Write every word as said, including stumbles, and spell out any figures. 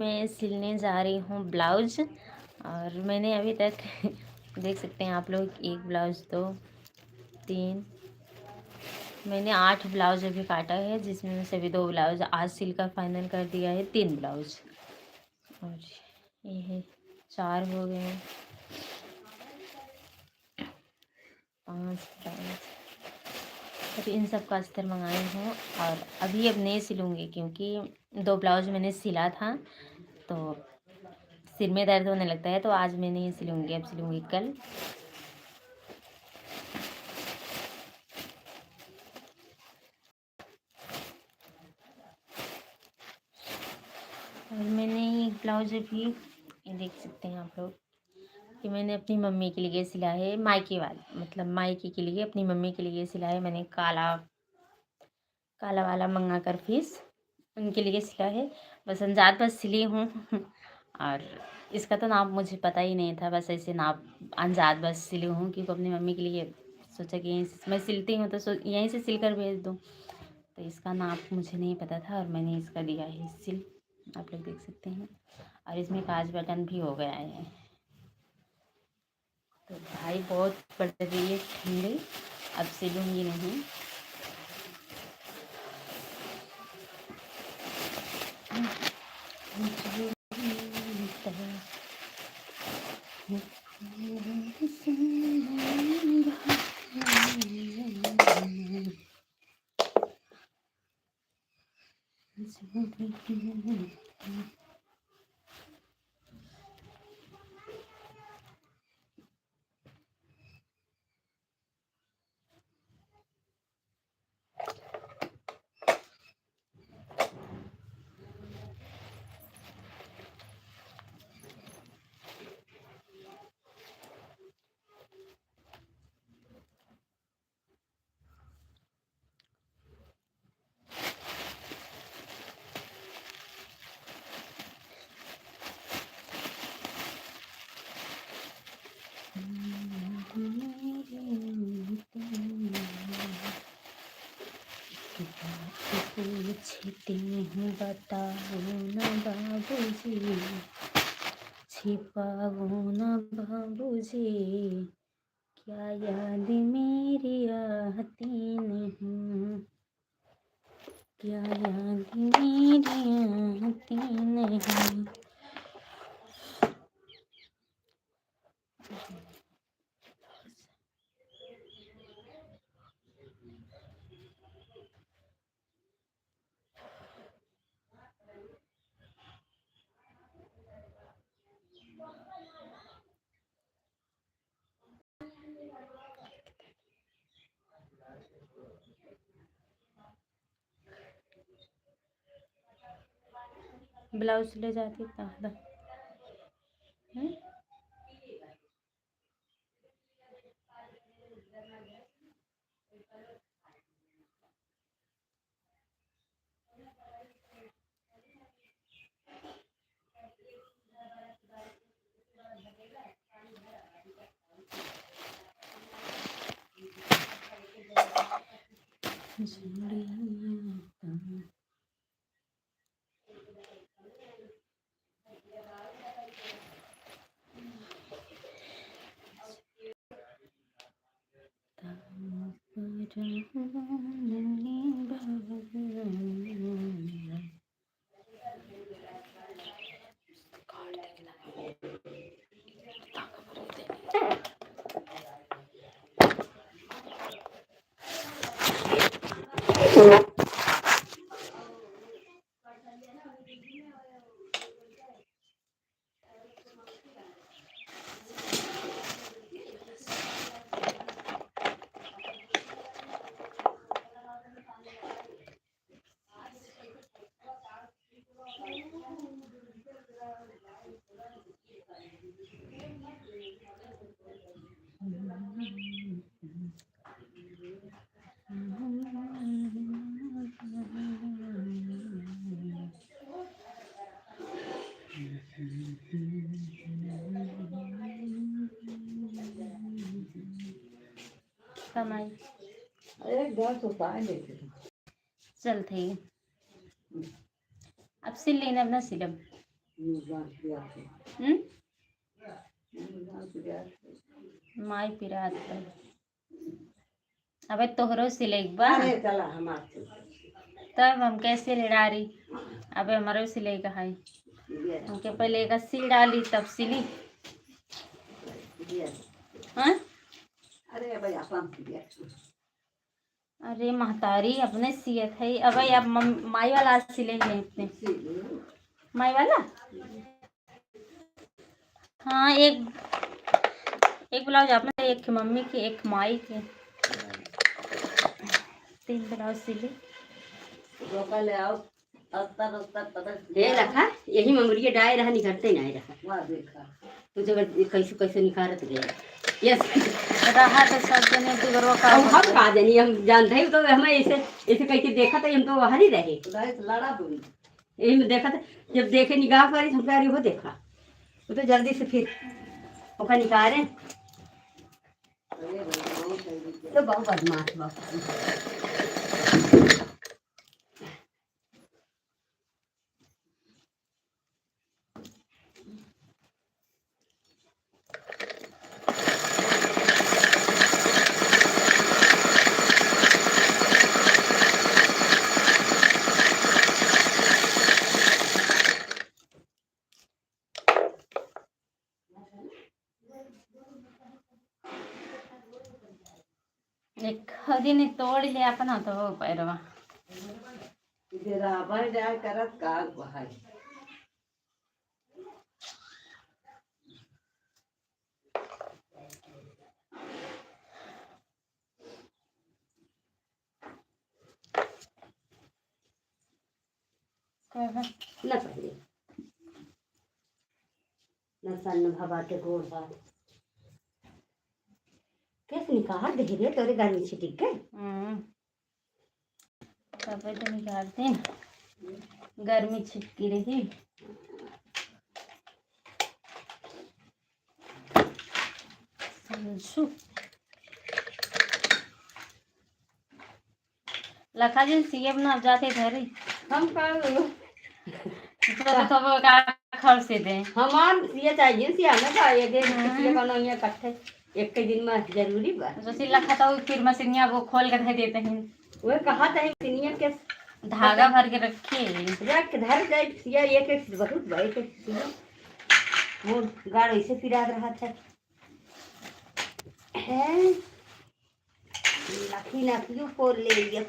मैं सिलने जा रही हूँ ब्लाउज। और मैंने अभी तक देख सकते हैं आप लोग, एक ब्लाउज, दो, तीन, मैंने आठ ब्लाउज अभी काटा है, जिसमें से अभी दो ब्लाउज आज सिल का फाइनल कर दिया है, तीन ब्लाउज। और ये है, चार हो गए हैं। पाँच ब्लाउज। अभी इन सब का अस्तर मंगाई हूँ और अभी अब नहीं सिलूँगी, क्योंकि दो ब्लाउज मैंने सिला था, तो सिर में दर्द होने लगता है, तो आज मैं नहीं सिलूँगी, अब सिलूँगी कल। और मैंने ये ब्लाउज भी, ये देख सकते हैं आप लोग, कि मैंने अपनी मम्मी के लिए सिला है, मायके वाला, मतलब मायके के लिए, अपनी मम्मी के लिए सिला है मैंने। काला, काला वाला मंगा कर पीस उनके लिए सिला है। बस अनजात बस सिली हूँ। और इसका तो नाप मुझे पता ही नहीं था, बस ऐसे नाप अनजात बस सिली हूँ, क्योंकि अपनी मम्मी के लिए सोचा कि यहीं से मैं सिलती हूँ, तो सो-, यहीं से सिल कर भेज दूँ। तो इसका नाप मुझे नहीं पता था और मैंने इसका दिया है सिल, आप लोग देख सकते हैं। और इसमें पाँच बटन भी हो गया है। तो भाई बहुत बढ़ रही है ठंडी, अब सिलूँगी नहीं। पूछते हैं, बताओ ना बाबूजी, छिपाओ ना बाबूजी, क्या याद मेरी आती नहीं, क्या याद मेरी आती नहीं। ब्लाउज ले जाती तो हम्म? कमाई। अरे, घर तो पाए लेते हैं। चल थे। अब सिल लेना, अपना सिलब। हम्म? माई पिरात है। अबे तोहरो सिले के बा। अरे चला हमार सिल। तब हम कैसे लड़ारी? अबे हमारो सिले का है। ये। हमके पहले एक सिल डाली तब सिली। ये। हाँ? अरे भाई अपन सिले। अरे महतारी अपने सियत है। अबे अब मम-, माई वाला सिले है अपने। सिले। माई वाला? हाँ, एक, एक ब्लाउज आपने, एक मम्मी के, एक माई के, तीन ब्लाउज सिली। रोका ले आओ, अस्तर, अस्तर, पता हे लखा, यही ममुरिया डाए रहा, निकलते नहीं रहा। वाह, देखा। तू जब कैसे, कैसे निकारत गया। यस। रहा तो सब जने दुगरवा का अब हम होता। का जानी, हम जानते ही तो हमें ऐसे, ऐसे कह के देखा तो हम तो बाहर ही रहे। खुदाई से लड़ा दूंगी। यही में देखा था, जब देखे निगाह करी, हम कह रही हो देखा, वो तो जल्दी से फिर ओका निकाले। तो बहुत बदमाश बा। एक दिन तोड़ ले अपना तो पैरवा। इधर आवा जाए करत का भाई। कहे? न पहले। न सन न भवा के गोड़ बा। कैसे निकाल दे रे तोरे गर्मी छिटिक के? हम्म। तबे तो निकालते हैं। गर्मी छिटकी रही। समझू। लखा जी, सीएम ना जाते धरी। हम का तो, तो का खर्च से दे। हमार ये चाहिए, सियाना का ये दे, हम्म। ये कोनो ये कट्ठे। एक के दिन में जरूरी बा। जैसे लखा तो फिर मशीनिया वो खोल के धर देते हैं। वो कहा था मशीनिया के धागा भर के रखे। रख, धर जाए, सिया एक एक बहुत बा, एक एक सिया। वो गाढ़ ऐसे पिरात रहा था। हैं? लखी लखियो खोल ले ये।